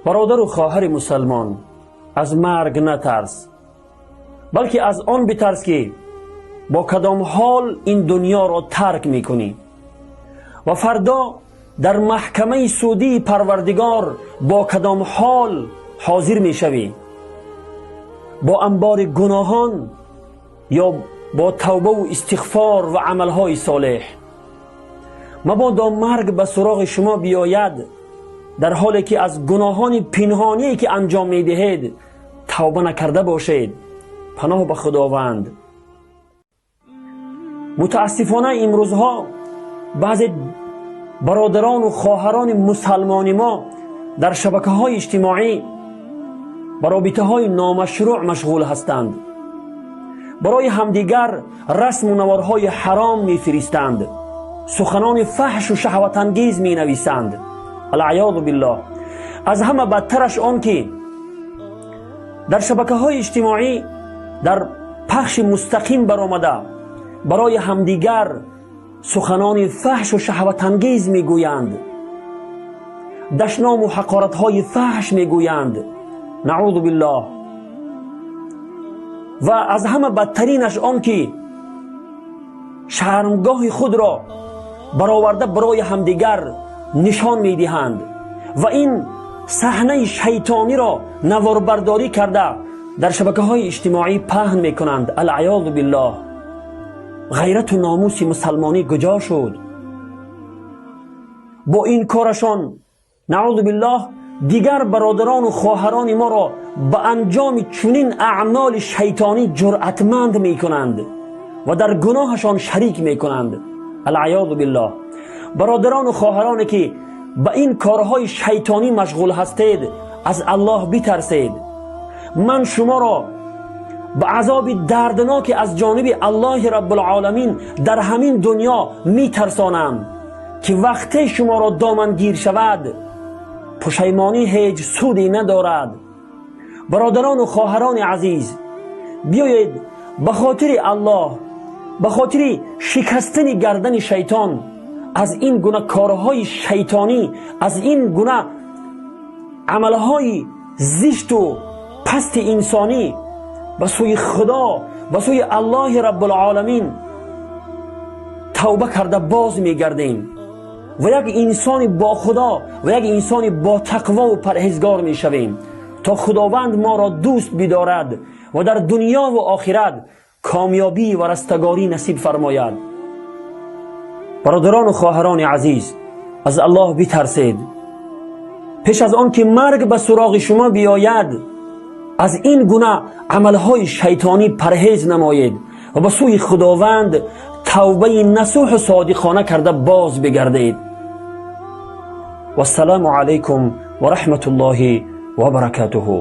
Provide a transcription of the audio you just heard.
Бародару хоҳари мусалмон, аз марг натарс, балки аз он битарс, ки бо кадом ҳол ин дунёро тарк мекунӣ ва фардо дар маҳкамаи судии Парвардигор бо кадом ҳол ҳозир мешавӣ: бо анбори гуноҳон ё бо тавбаву истиғфор ва амалҳои солеҳ. Мабодо марг ба суроғи шумо биёяд, дар ҳоле ки аз гуноҳони пинҳоние, ки анҷом медиҳед, тавба накарда бошед. Паноҳ ба Худованд. Мутаассифона, имрӯзҳо баъзе бародарону хоҳарони мусалмони мо дар шабакаҳои иҷтимоӣ ба робитаҳои номашрӯъ машғул ҳастанд, барои ҳамдигар расму наворҳои ҳаром мефиристанд, суханони фаҳшу шаҳватангез менависанд. Алъаёзу биллоҳ. Аз ҳама бадтараш он, ки дар шабакаҳои иҷтимоӣ дар пахши мустақим баромада, барои ҳамдигар суханони фаҳшу шаҳватангез мегӯянд, дашному ҳақоратҳои фаҳш мегӯянд. Наъузу биллоҳ. Ва аз ҳама бадтаринаш он, ки шармгоҳи худро бароварда, барои ҳамдигар нишон медиҳанд ва ин саҳнаи шайтониро наворбардорӣ карда, дар шабакаҳои иҷтимоӣ паҳн мекунанд. Алъаёзу биллоҳ. Ғайрату номуси мусалмонӣ куҷо шуд? Бо ин корашон, наъузу биллоҳ, дигар бародарону хоҳарони моро ба анҷоми чунин аъмоли шайтонӣ ҷуръатманд мекунанд ва дар гуноҳашон шарик мекунанд. Алъаёзу биллоҳ. Бародарону хоҳароне, ки ба ин корҳои шайтонӣ машғул ҳастед, аз Аллоҳ битарсед. Ман шуморо ба азоби дардноке аз ҷониби Аллоҳи Раббулъоламин дар ҳамин дунё метарсонам, ки вақте шуморо домангир шавад, пушаймонӣ ҳеҷ суде надорад. Бародарону хоҳарони азиз, биёед, ба хотири Аллоҳ, ба хотири шикастани гардани шайтон, аз ин гуна корҳои шайтонӣ, аз ин гуна амалҳои зишту пасти инсонӣ ба сӯи Худо, ба сӯи Аллоҳи Раббулъоламин тавба карда боз мегардем ва як инсони бо Худо ва як инсони бо тақвову парҳезгор мешавем, то Худованд моро дӯст бидорад ва дар дунёву охират комёбӣ ва растагорӣ насиб фармояд. Бародарону хоҳарони азиз, аз Аллоҳ битарсед. Пеш аз он ки марг ба суроғи шумо биёяд, аз ин гуна амалҳои шайтонӣ парҳез намоед ва ба сӯи Худованд тавбаи насӯҳу содиқона карда боз бигардед. Вассалому алайкум ва раҳматуллоҳи ва баракатуҳу.